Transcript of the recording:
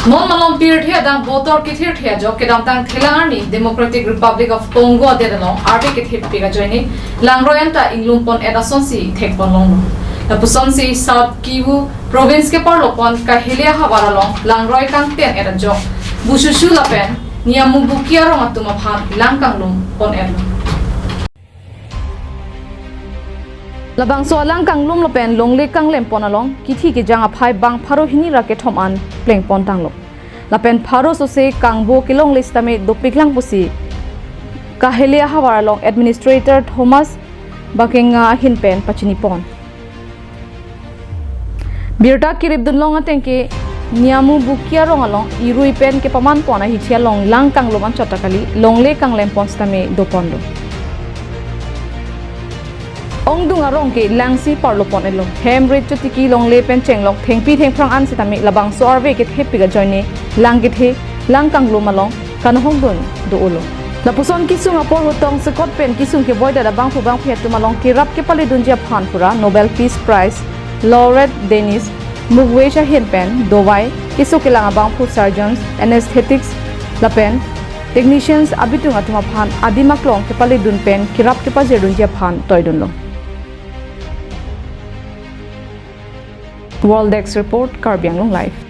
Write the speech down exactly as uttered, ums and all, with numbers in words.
Non malom pirthe adang botor kethirthe ajok kedamtang Thelang Arni Democratic Republic of Congo adet along arve kethepik ajoine langroi anta inglum pon-et asonsi thekpon longlo. Lapusonsi South Kivu Province keparlo pon Kahelia havar along langroi kangten-et ajok Bushushu lapen Niamubuki arong atum aphan lang kanglum pon-etlo. Labangso alang kanglum lapen longle kanglem pon along kithi kejang aphai bang pharo hini ra kethom an pleng pon tanglo. Lapen pharo sose kangbo kelongle sitame dopiklang pusi Kahelia havar along Administrator Thomas Bakenga ahin pen pachini pon. Birta kirip dunlong ateng ke Niamubuki arong along irui pen kepaman pon ahithi along lang kanglum anchot ta kali, longle kanglem pon sitame doponlo. Ongdung arong ke langsi parlo pon-etlo. Hem rit chotiki longle pen chenglok thengpi thengphrang an sitame labangso arve kethepik ajoine lang kethe, lang kanglum along kanhong dun do-olo. Lapuson kesung apor hutong sekot pen kesung keboi dada bangphu bangphi atum along kerap kepale dunji aphan pura Nobel Peace Prize Laureate Denis Mukwege ahin pen dovai keso kelang abangphu surgeons, anesthetics lapen technicians abitung atum aphan adim aklong kepale dun pen kerap kepajir dunji aphan toi dunlo. World Desk Report, Karbi Anglong Live.